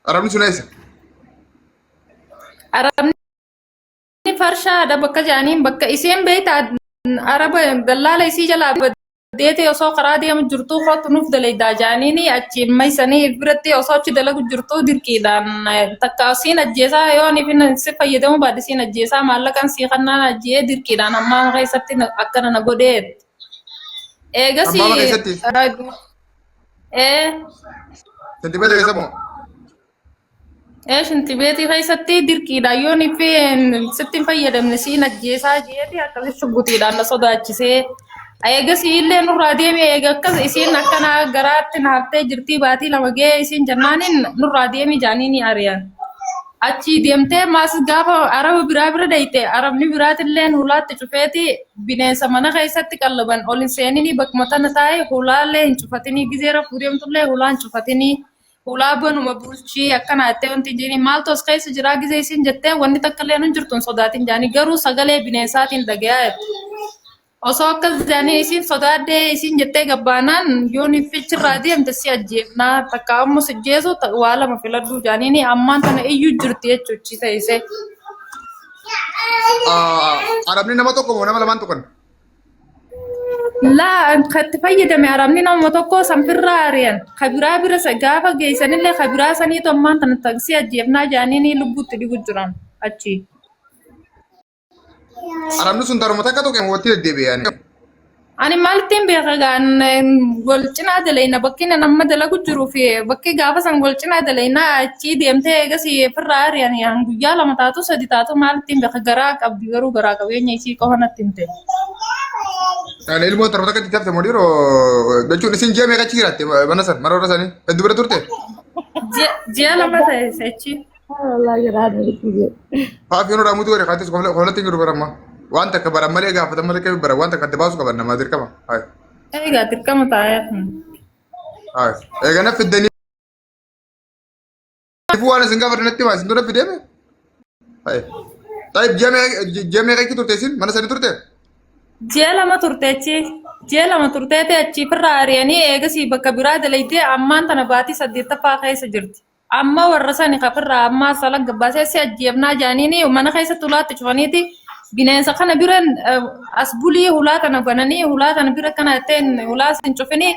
Arabni sun eessa? Arabni farshaadha bakka jedhaniin bakka isiin beektaa araba dallaala isii jalaa baddeetee osoo karaa deemu jirtuu kootu nuuf dalaydaa jedhaniin achiin maysanii biratti osoo achi dalagu jirtuu dirqiidhaan takka siin ajjeesaa yoo ani si fayyadamuu baadhe siin ajjeesaa maallaqan sii kannaan ajjee dirqiidhaan ammaa keessatti akkana na godhee. Eegas Hammaama keessatti? ee Sentimeetira keessa moo? Ee shintibeetii keessatti dirqiidhaan yoon fi sitti hin fayyadamne siin ajjeesaa jeeti akkasi shuggutiidhaan na sodaachisee. Eegas illee nurraa deeme eega akkas isiin akkana garaatti na haftee jirtii baatii 2 ga'ee isiin jennaaniin nurraa deemi jaanii ni ari'an. Achii deemtee maas gaafa araba biraa bira dhayxe arabni biraatilleen hulaatti cufeeti bineensa mana keessatti qallaban ol hin seeninii bakkuma tana taa'e hulaallee hin cufatinii gizee rafuu deemtullee hulaa hin cufatinii. Hulaa banuma bulchii akkana jettee wanti hin jedhin maaltu as keessa jiraa gizee isin jettee wanni takka illee hin jirtu hin sodaatin jaanii garuu sagalee bineensaatiin dhagayaa jette. Osoo akkas jaanii isin sodaadhee isin jettee gabbaanaan yoon fichirraa deemte si ajjeefnaa takka ammoo si ajjeesu waa lama filadhuu jaaniini ammaan tana iyyuu jirti jechuuchi ta'ise. Arabni nama tokko moo nama lamaan tuqan? Laa kan itti fayyadame arabni nama tokko sanfirraa ari'an ka biraa bira gaafa geessanillee ka biraa saniitu ammaan tana taksii ajjeefnaa jaaniini lubbuutti dhibu jiran achi. Arabni sun taruma takka tuqe moo itti deddeebi'e yaani? Ani maalittiin beeka gaan wal cinaa dalayna bakki inni amma dalagu jiruu fi bakki gaafa san wal cinaa dalayna achii deemtee eegas firraa ari'an yaan guyyaa 2 taatu 3 taatu maalittiin beeka garaa qabdi garuu garaa qabeenya isii qofa natti himte. Ani ilmoo taruma takka itti hafte moo dhiiroo jechuun isin ji'a meeqa achi jiraatte mana san mana warra sanii hedduu bira turte? Ji'a 2 ta'e achi. Allah garaa na dhukkube. Faafi nurraa mutu godhe kaatis koflatti hin jiru baramma. Waan takka baran malee gaafatan malee kami baran waan takka adda baasuu qaban namaa dirqama. Hayi. Egaa dirqama taa'ee. Hayi. Egaa na fiddanii waan isin gaafatan natti himaa isin dura fideeme. Hayi. Taayib ji'a meeqa achi turte isin mana sanii turte? Ji'a 2 turte achi. Ji'a 2 turteeti achi firraa ari'anii eegasii bakka biraa dalaydee ammaan tana baatii 8ffaa keessa jirti. Amma warra sani kafirraa ammaa sala gabbaasee si ajjeefnaa jaaniini mana keessatti hulaatti cufaniiti bineensa kana bira as bulii hulaa tana bananii hulaa tana bira kana jetteen hulaa sin cufini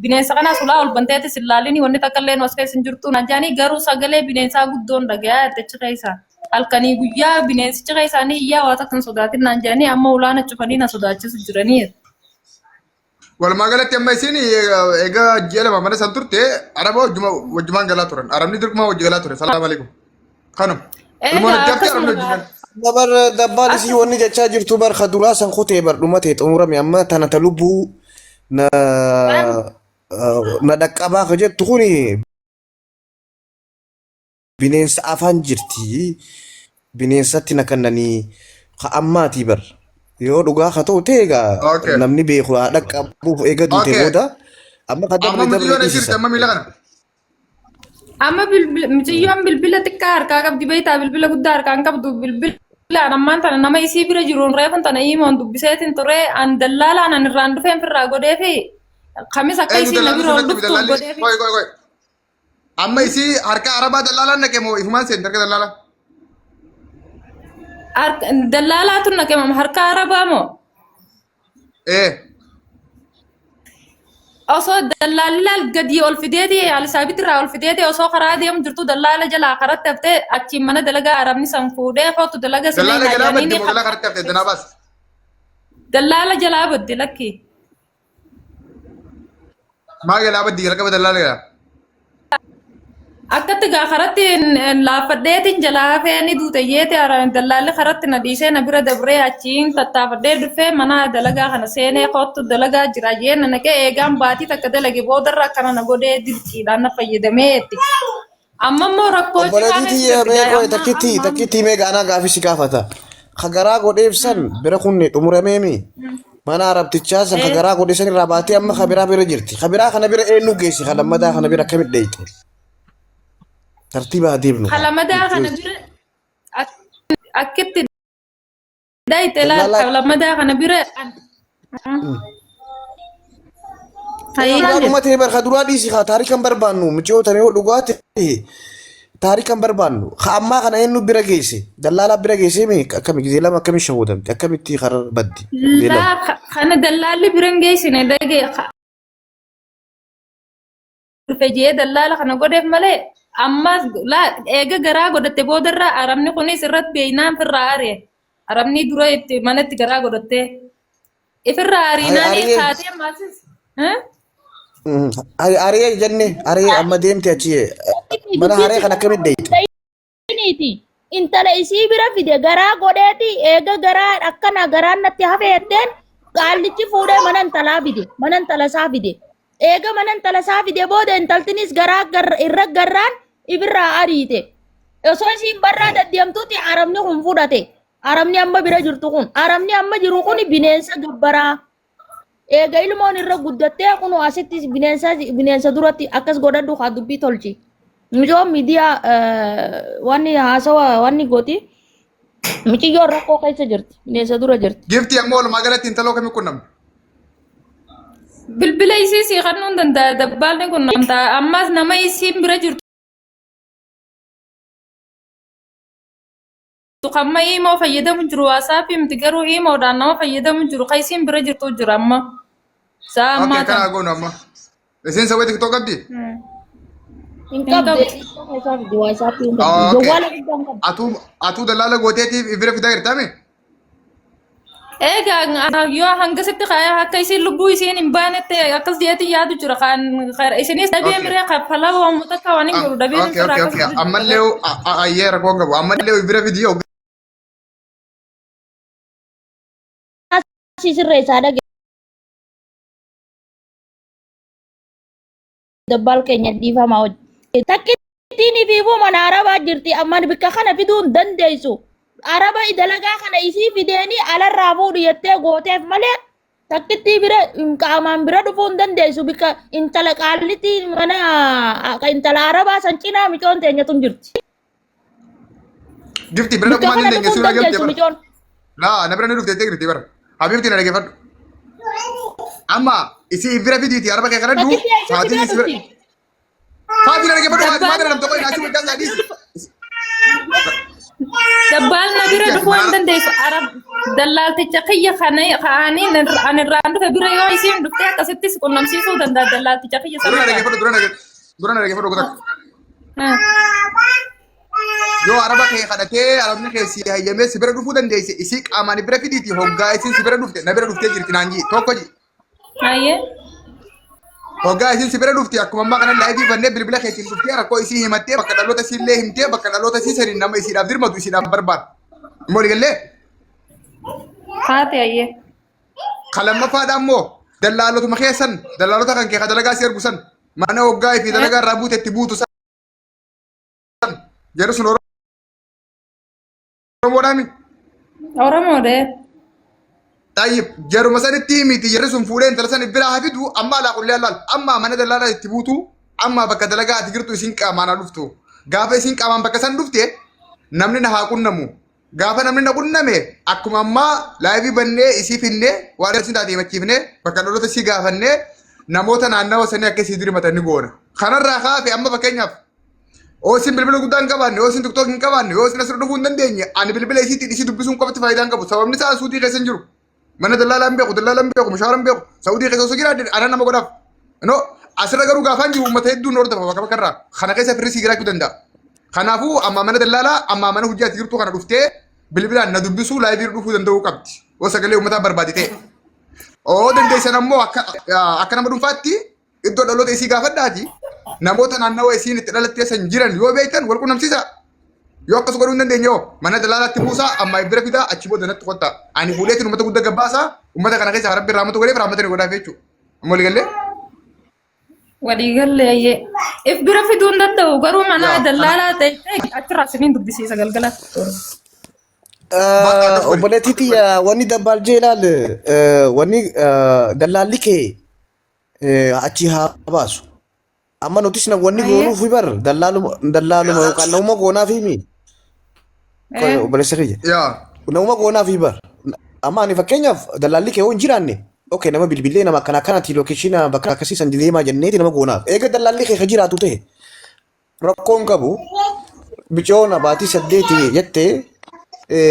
bineensa kanaas hulaa ol banteetis hin laalini wanni takka illee as keessa hin jirtu naan jaanii garuu sagalee bineensaa guddoon dhagayaa jette achi keessa halkanii guyyaa bineensichi keessaanii iyyaa waa takka hin sodaatin naan jaanii amma hulaa na cufanii na sodaachisu jiranii. Walumaa galatti amma isin egaa ji'a 2 mana san turte araba wajjumaan galaa turan. Arabni dirquma wajji galaa ture. Salaam alaikum. Kanuma. Ilmoon Egaa itti hafte arabni akkasuma wajji gala. Amma bar dabbaan isii wanni jechaa jirtu bar ka duraa san kutee bar dhumatee xumurame amma tana ta lubbuu na na dhaqqabaa ka jettu kuni bineensa afaan jirti bineensatti na kannanii ka ammaatii bar yoo dhugaa ka ta'u ta'e egaa namni beeku haa dhaqqabuuf eega duute booda amma ka Amma dabre dabre mucayyoon eessa jirti dhiisisa. amma miila kana? Amma mucayyoon bilbila xiqqaa harkaa qabdi beektaa bilbila guddaa harkaa hin qabdu bilbilaan ammaan tana nama isii bira jiruun reefun tana iimoon dubbiseetiin ture an dallaalaan an irraan dhufeen firraa godheefi kamis akka Eenyu isiin na dallaalli bira sun ol natti dhuftu dallaalli? godheefi. Qoy qoy qoy. Amma isii harka arabaa dallaalaan naqe moo ifumaan seente harka dallaalaa? Dallaalaatu naqe moo harka arabaa moo? Ee. Osoo dallaalli laal gadii ol fideeti Alisaabiit irraa ol fideeti osoo karaa deemu jirtu dallaala jalaa karatti haftee achiin mana dalagaa arabni san fuudhee kootu dalaga Dallaala sineenaa jalaa badde jedhaniini moo jalaa karatti haftee danaa baas. dallaala jalaa badde lakki. Maa jalaa baddi jalqaba dallaala jalaa. Akkatti gaa karatti laaffadheetiin jalaa hafee ni duute yeete dallaalli karatti na dhiisee na bira dabree achiin tattaafadhee dhufee mana dalagaa kana seenee koottu dalagaa jira jee na naqee eegaan baatii takka dalage boodarra akkana na godhee dirqiidhaan na fayyadamee jetti. Amma immoo rakkoo cimaa Obboleettii keessa tiyya jirti mee gaa qoy amma takkitti amma takkitti mee gaanaa gaafii si gaafata. Ka garaa godheef san bira kunne xumurameemi. Mana arabtichaa san ka garaa godhe san irraa baatee amma ka biraa bira jirti. Ka biraa kana bira eenyu geessi ka lammataa kana bira akkamitti dheeyte? Tartiiba haa deemnu kaa. Kalamadaa kana bira akkitti Dayte laal Dallaalaa kalamadaa kana bira Ka hayyee duraa maal dhuma jette? ta'e bar ka duraa dhiisi kaa taarika hin barbaannu mucayyoo tana yoo dhugaa ta'e Taarika hin barbaannu. Ka ammaa kana eenyu bira geesse? Dallaalaa bira geessee mee akkami gizee lama akkami shawwadamte? Akkamitti karaa baddi? Gizee lama. Laa kana dallaalli bira hin geessine dhagee dhufe jee dallaala kana godheef malee ammas laa eega garaa godhatte boodarra arabni kunis irratti beeynaan firraa ari'e. Arabni dura itti manatti garaa godhatte. Ifirraa ariinaanii Ari'ee. kaatee ammasis. Ari'ee jenne ari'ee amma deemte achi mana haree kan akkamitti deeytu? Niiti intala isii bira fide garaa godheeti eega garaa akkana garaan natti hafe jetteen qaallichi fuudhee mana intalaa fide mana intala isaa fide eega mana intala isaa fide booda intaltinis garaa irra garraan ibirraa ariite osoo isiin barraa deddeemtuuti arabni kun fudhate arabni amma bira jirtu kun arabni amma jiru kun bineensa gabbaraa Eega ilmoon irra guddattee kunoo asitti bineensa bineensa duratti akkas godhadhu haa dubbii tolchi. Mucoon miidiyaa wanni haasawa wanni gooti. Mucayyoon rakkoo keessa jirti. Bineensa dura jirti. Gifti ammoo walumaa galatti intaloo kamii qunnamte? Bilbila isii sii kennuu hin danda'a. Dabbaalni kun namta. Ammas nama isiin bira jirtu Amma iimoo fayyadamu jiru waasaappii miti garuu iimoodhaan nama fayyadamu jiru kan isiin bira jirtu jira amma. Sa'a Okay, ammaa kana kana. goonu amma. Isiin sawwee tiktok qabdi? Hin Hin qabdu. qabdu. Isaa fidi waa isaatti hin qabdu. Okay. Jawwaala guddaa hin qabdu. Atuu atuu dallaala gooteetiif bira fidaa jirtame? Egaa yoo hangasitti akka isiin lubbuu isiin hin baanetti akkas jeetti yaadu jira kan isinis dhabee miree kaffalaa waan takka waan hin godhu dhabee Okay, sirraa okay, akkas okay. godhu jira. Ammallee ayyee rakkoon qabu. Ammallee bira fidii Si sirreessaa dhage. Dabbaal keenya dhiifamaa hojii. Takkittiin ifiifuu mana arabaa jirti amma bikka kana fiduu hin dandeessu. Araba dalagaa kana isii fideenii alarraa fuudhu jettee gooteef malee takkittii bira qaamaan bira dhufuu hin dandeessu bikka intala qaallitii mana intala arabaa san cinaa micoon teenyatu hin jirti. Gifti bira Bikka dhaquu kana hin dhufuu dandeenye hin suuraa galtee dandeessu bara. micoon. Laa na bira ni dhufte jettee jirti bara. Habiibti na dhaggeeffadhu. Amma isii bira fidiiti araba kee kadhadhu. Takkittii eessatti Faatiin bira isii bira. dhufti? Faatiin na dhaggeeffadhu Dabbaan Faatiin na tokko inaasii wajjin sadii. Dabbaan na bira dhufuu hin dandeessu. Arab dallaalticha kiyya kana ka'anii ani irraan dhufe bira yoo isiin dhuftee akkasittis qunnamsiisuu danda'a dallaalticha kiyya Dura na sanarraa. dhaggeeffadhu dura na dura na dhaggeeffadhu goota. Yoo araba kee kadhatee arabni kee si hayyamee si bira dhufuu dandeesse isii qaamaan bira fidiiti hoggaa isiin si bira dhufte na bira dhuftee jirti naan jii tokko jii. Ayyee. Hoggaa isiin si bira dhufte akkuma ammaa kana laayivii bannee bilbila keetiin dhuftee rakkoo isii himattee bakka dhaloota isii illee himtee bakka dhaloota isii saniin nama isiidhaaf dirmatu isiidhaaf barbaada. Immoo waliigallee Haati ayyee. ka lammaffaadha ammoo dallaalotuma keessan dallaalota kan kee ka dalagaa si ergu san mana hoggaa fi dalagaa irraa buute itti buutu san jedhu sun Oromoodhaami. Oromoodha. Tayyib jaruma sanitti himiti jarri sun fuudhee intala san biraa hafidu amma alaa qullee allaal amma mana dallaalaa itti buutu amma bakka dalagaa ati jirtu isin qaamaan haa dhuftu gaafa isin qaamaan bakka san dhufte namni na haa qunnamu gaafa namni na qunname akkuma ammaa laayivii bannee isii finnee waan isin taate himachiifnee bakka dhaloota isii gaafannee namoota naannawa sanii akka isii dirmatan ni goona kanarraa kaafe amma fakkeenyaaf Yoo isin bilbila guddaa hin qabaanne, yoo isin tiktok hin qabaanne, yoo isin asirra dhufuu hin dandeenye, ani bilbila isiitiin isii dubbisuun qofti faayidaa hin qabu. Sababni isaa suutii keessa hin jiru. Mana dallaalaa hin beeku, dallaalaa hin beeku, mishaara hin beeku. Saudii keessa osoo jiraadhe ana nama godhaaf. No, asirra garuu gaafaan jiru uummata hedduun hordofa bakka bakka irraa. Kana keessa firri sii jiraachuu danda'a. Kanaafuu amma mana dallaalaa, amma mana hojii ati jirtu kana dhuftee bilbilaan na dubbisuu laayivii dhufuu danda'uu qabdi. Yoo sagalee uummataa barbaade ta'e. Oo dandeessan ammoo akka akka nama dhuunfaatti Iddoo dhaloota isii gaafadhaati namoota naannawa isiin itti dhalattee san jiran yoo beektan wal qunnamsiisaa. Yoo akkas godhuu hin dandeenye hoo mana dalaalaatti buusaa amma bira fidaa achi booda natti kottaa. Ani fuudheetiin uummata guddaa gabbaasaa uummata kana keessa rabbi rahmatu godheef rahmata ni godhaaf jechuudha. Amma walii gallee? Walii gallee ayyee. If bira fiduu hin danda'u garuu mana Yaa, kana dallaalaa ta'e achirraa isiniin dubbisiisa galgala. bakka akkas godhi. Obboleettii Akkas godhi. tiyya wanni dabbaal jee ilaal wanni dallaalli kee achi haa baasu. Amma nutis na wanni Ayyee. goonuuf bar dallaaluma dallaaluma yookaan nama goonaaf himi. Obboleessa kiyya. Yaa. Nama goonaaf bar. Amma ani fakkeenyaaf dallaalli kee yoo hin jiraanne okay nama bilbilee nama akkana akkanati lookeshiina bakka akkasii san deemaa jenneeti nama goonaaf. Eega dallaalli kee ka jiraatu ta'e rakkoon qabu Bicoon baatii saddeeti jette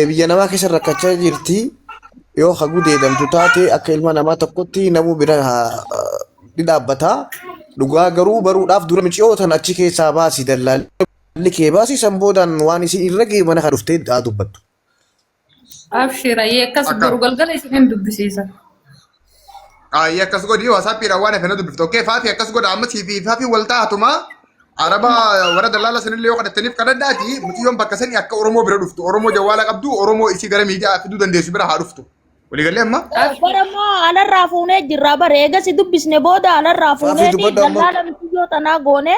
biyya namaa keessa rakkachaa jirti. Yoo ha gudeedamtu taate akka ilma namaa tokkotti namuu bira ni dhaabbata. Dhugaa garuu baruudhaaf dura miciyoo tan achi keessaa baasi dallaalli kee baasi san boodaan waan isin irra ga'e mana kan dhuftee haa dubbattu. Abshir ayyee akkas Akka. boru galgala isin hin dubbisiisa. Ayi akkas godhi WhatsAppiidhaan waan hafe na dubbifte. Okay Faafi akkas godha amma sii fi Faafi wal taatuma Araba warra dallaala sanillee yoo kadhattaniif kadhadhaati mucayyoon bakka sanii akka Oromoo bira dhuftu Oromoo jawwaala qabdu Oromoo isii gara miidiyaa fiduu dandeessu bira haa dhuftu. Waliigallee amma? Bara immoo alarraa fuunee jirra bara eega si dubbisne booda alarraa Faafii fuunee dubbadhu amma. dallaala mucayyoo tanaa goone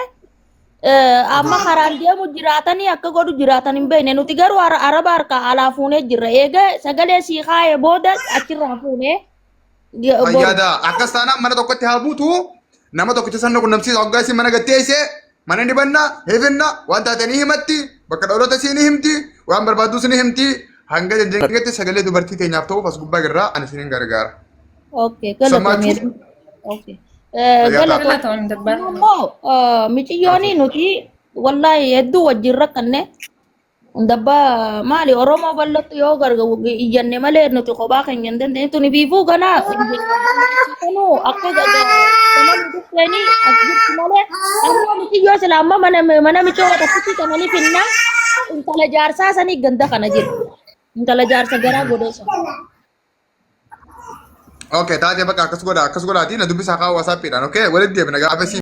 amma karaan deemu jiraatanii akka godhu jiraatan hin beekne nuti garuu araba harkaa alaa fuunee jirra eega sagalee sii kaayee booda achirraa fuunee boru. Fayyaada. Akkas taanaan mana tokkotti haa buutu. Nama tokkicha san qunnamsiisa hoggaa isin mana gatteesse mana ni banna hifinna waan taate ni himatti bakka dhaloota isii ni himti waan barbaaddu ni himti hanga dandeenyetti sagalee dubartii teenyaaf ta'uuf as gubbaa irraa ani isinin gargaara. Okay, galatoomii. Sammaachuu? Okay. Fayyaa ta'a. Galatoomii. Galatoomii dabbaa. Immoo miciyyoonii nuti wallaahi hedduu wajjin rakkanne Dabbaa maali Oromoo bal'attu yoo garga iyyanne malee nuti kophaa keenya hin dandeenye tuni biifuu ganaa kanuu akka gama nu dhufteeni as jirti malee ammoo miciyyoo sila amma mana mana micoo tokkitti kananii finna intala jaarsaa sanii ganda kana jiru intala jaarsa garaa godhee sana. Okay, taatee bakka akkas godha akkas godhaatii na dubbisaa kaa WhatsAppiidhaan okay walitti deebina gaafa isii